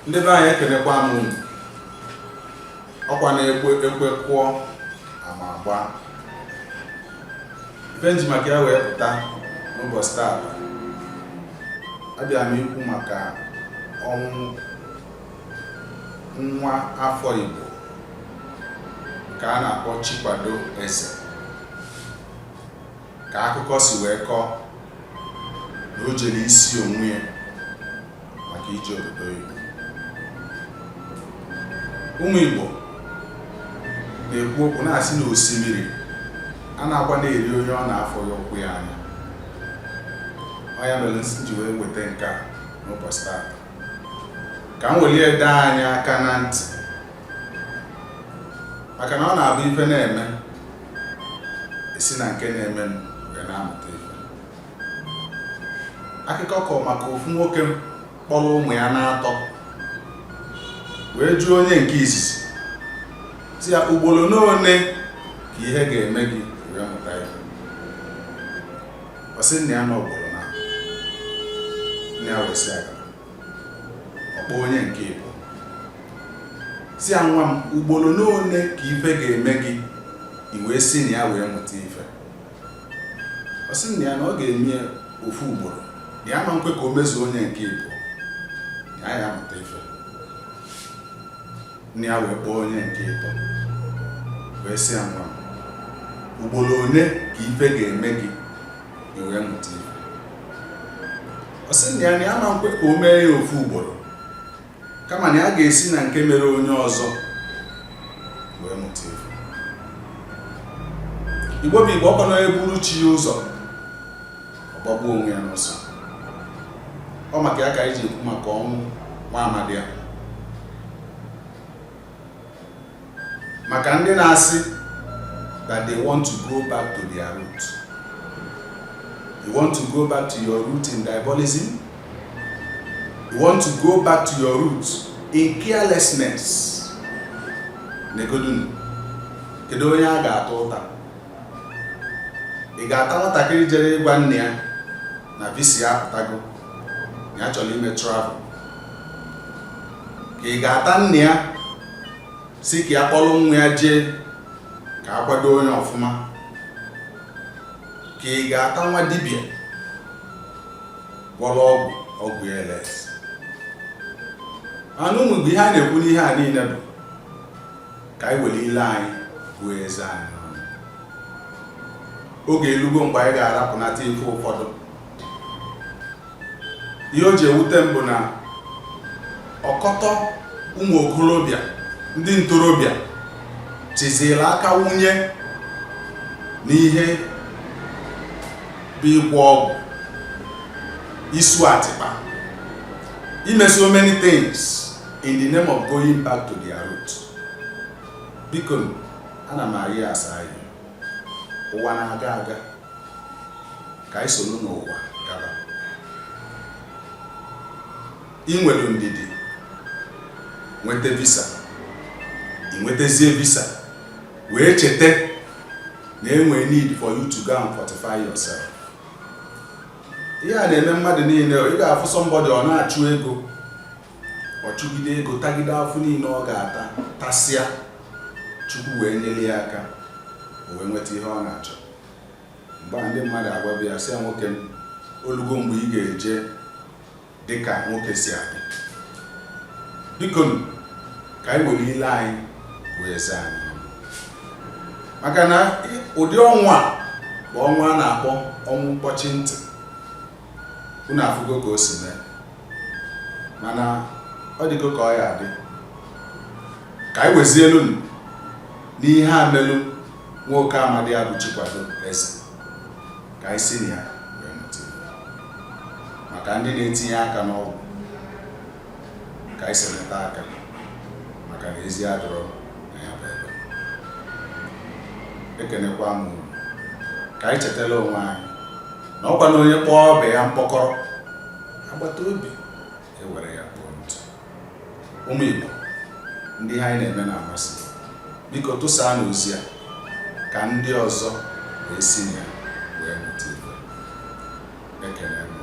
Ndị be anyị, ekenekwa m unu. Ọkwa na-ekwe ekwe kụọ ama agba. Ife nji maka ya wee pụta n'ụbọchị taata, abịa m ikwu maka ọnwụ nwa afọ Igbo nke a na-akpọ Chikwado Eze. Ka akụkọ si wee kọọ na o jere isi onwe ya maka ije obodo oyibo. Ụmụ Igbo na-ekwu okwu na-asị na osimiri a na-akwa na-eri onye ọ na-afụghị ụkwụ ya anya. Ọ ya mere m ji wee weta nke a n'ụbọchị taata, ka m welie dee anyị aka na ntị, maka na ọ na-abụ ife na-eme, esi na nke na-eme m wee na-amụta ife. Akụkọ kọọ maka ofu nwoke kpọrọ ụmụ ya na-atọ wee jụọ onye nke izizi, si ya, ugboro n'one ka ihe ga-eme gị wee mụta ife? Ọ sị nna ya na ugboro na nna ya. Wee sị aga ọkpọ onye nke ịbụ, si ya, nwa m, ugboro n'one ka ife ga-eme gị i wee si na ya wee mụta ife? Ọ sị nna ya na ọ ga-eme ya ofu ugboro, na ya ma nkwe ka o mezuo onye nke ịbụ, na ya amụta ife. Nna ya wee kpọọ onye nke ịtọ, wee sị ya, nwa m, ugboro one ka ife ga-eme gị i wee mụta ife? Ọ sị nna ya na ya ma nkwe ka o mee ya ofu ugboro, kama na ya ga-esi na nke mere onye ọzọ wee mụta ife. Igbo bụ Igbo, ọkọ na eburu chi ya ụzọ, ọ gbagbuo onwe ya n'ọsọ. Ọ maka ya ka anyị ji ekwu maka ọnwụ nwa amadi a, maka ndị na-asị that they want to go back to their root. You want to go back to your root in diabolism? You want to go back to your roots in carelessness? Negodunu, kedu onye a ga-ata ụta? Ị ga-ata nwatakịrị jere ịgwa nne ya na visa ya apụtago, na ya chọrọ ime travel, ka ị ga-ata nne ya si ka ya kpọrọ nwa ya jee ka a kwado onye ọfụma, ka ị ga-ata nwa dibịa gwọrọ ọgwụ, ọgwụ ya eles? Mana ụmụ Igbo, ihe a na-ekwu n'ihe a niile bụ ka anyị were ile anyị gụọ eze anyị ọnụ. Oge elugo mgbe anyị ga-arapụnata ife ụfọdụ. Ihe o ji ewute m bụ na ọkọtọ ụmụ okorobịa, ndị ntorobịa chiziri aka wunye n'ihe bụ ịgwọ ọgwụ, isu atịkpa, ime so many things in the name of going back to their root. Biko, ana m ayị asa anyị. Ụwa na-aga aga, ka anyị soro n'ụwa gaba. Ị nwere ndidi nweta visa, ị nwetazie visa wee cheta na enwere need for you to go and fortify yourself. Ihe a na-eme mmadụ niile. Ị ga-afụ somebody, ọ na-achụ ego, ọ chụgide ego, tagide afọ niile ọ ga-ata, tasịa, Chukwu wee nyere ya aka, o wee nweta ihe ọ na-achọ. Mgbe a, ndị mmadụ agwabịa ya, sị ya, nwoke m, olugo mgbe ị ga-eje dịka nwoke si adị. Biko, ka anyị were ile anyị wee zaa anyị ọnụ, maka na ụdị ọnwụ a bụ ọnwụ a na-akpọ ọnwụ mkpọchi ntị. Unu afụgo ka o si mee, mana ọ dịgo ka ọ ya adị. Ka anyị wezielu n'ihe a melụ nwoke amadi a bụ Chikwado Eze, ka anyị si na ya wee mụta ihe, maka ndị na-etinye aka n'ọgwụ, ka anyị seleta aka, maka na ezi adịrọ na ya bụ ebe. Ekenekwa m unu. Ka anyị chetara onwe anyị na ọkwa na onye kpọọ ọbịa ya mkpọkọrọ, agbata obi ewere ya kpọọ ntụ. Ụmụ Igbo, ndị ihe anyị na-eme na-amasị, biko tụsaa n'ozi a ka ndị ọzọ wee si na ya wee mụta ife. Ekene m.